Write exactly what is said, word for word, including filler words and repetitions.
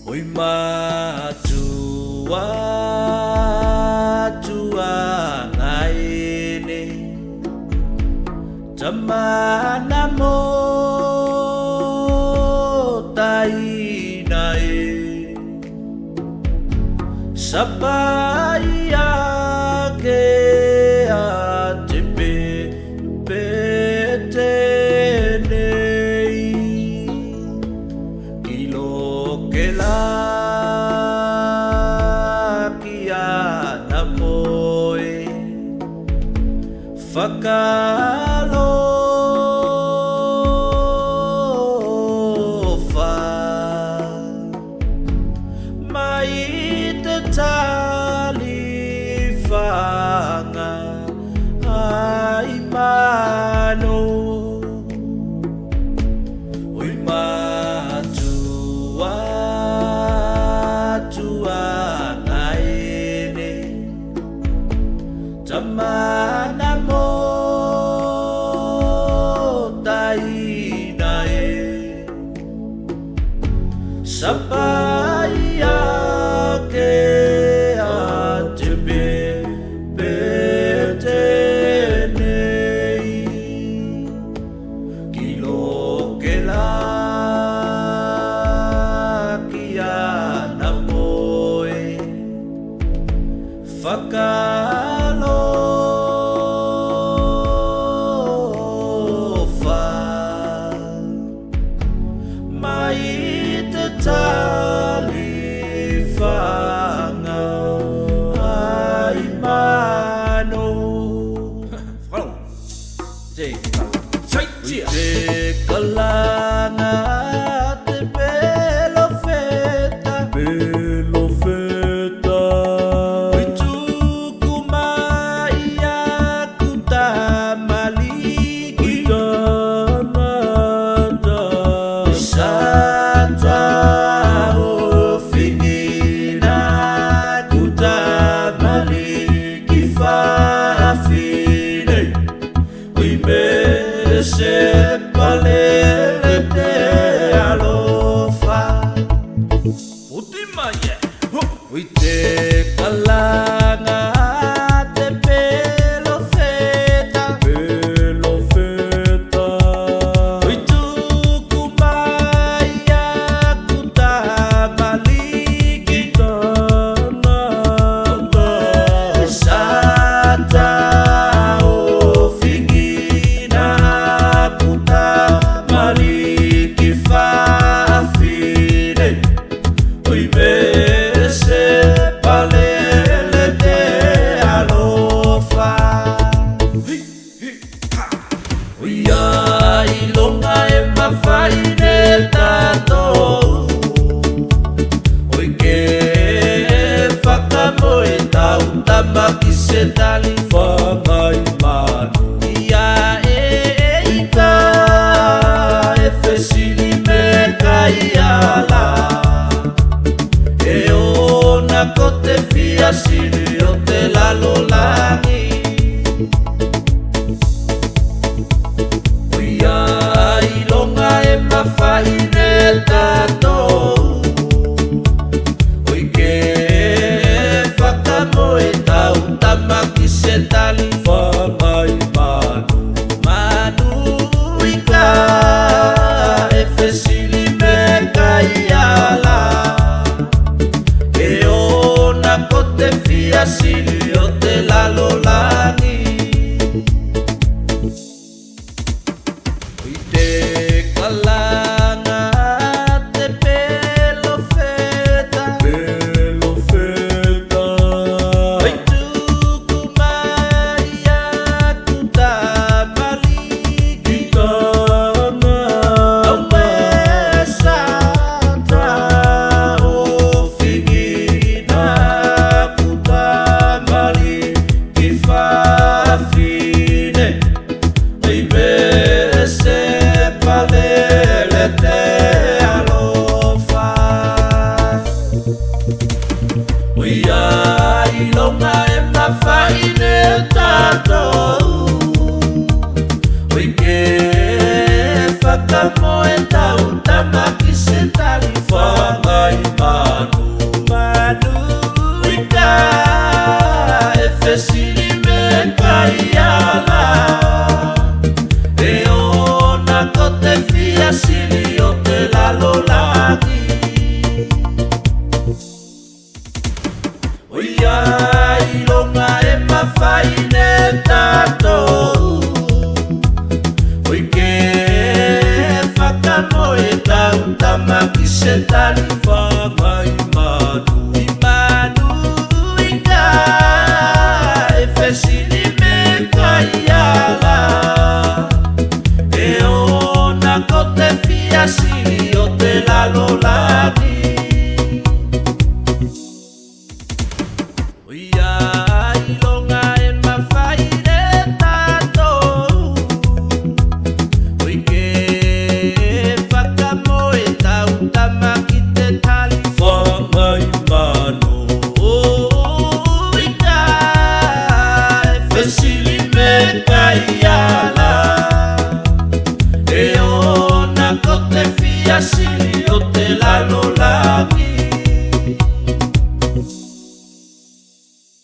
Oi mātua, tuagaine, tamana mo taina e, sapaia ke a te pepe tenei. Ki loke la ki ana moe, fakalofa mai te talifaga ai mano. Oi mātua, tuagaine, tamana mo taina e, sapaia ke a te pepe tenei. Ki loke la ki ana moe, fakalofa mai te talifaga ai mano. Te kalaga a te pelofeta. Pelofeta. Oi tuku mai aku tamaliki. Oi tamata. Sa taofigina aku tamaliki fafine. Oi me se palele te alofa. Uti mai e. Oi te kalaga a te pelofeta. Pelofeta. Oi tuku mai aku tamaliki. Tamata. Sa taofigina aku tamaliki fafine. Oi me se palele te alofa. Oi a iloga e mafai ne tatou. Oi ke fakamoe tau tamaki se talifaga ai mano. Ia e ika e fesili me kaiala. E ona ko te fia sili o te lalolagi. Oi a iloga e mafai ne tatou. Oi ke fakamoe tau tamaki se talifaga ai manu. Manu ika e fesili me kaiala. E ona ko te fia sili o te lalolagi. Oi te kalaga a te pelofeta. Pelofeta. Oi tuku mai aku tamaliki. Ki tamata. Aue sa taofigina aku tamaliki fafine. Oi me se palele te alofa. Oi a iloga e mafai ne tatou. Oi ke fakamoe tau tamaki se talifaga ai manu. Tali fagai manu i manu i ka e fesili me kaiala. E ona ko te fia sili o te lalolagi. Ia iloga e mafai le tatou. Oi ke fakamoe tau tama ki te tali fagai manu. Oi ka e fesili me kaiala. E ona ko te fia sili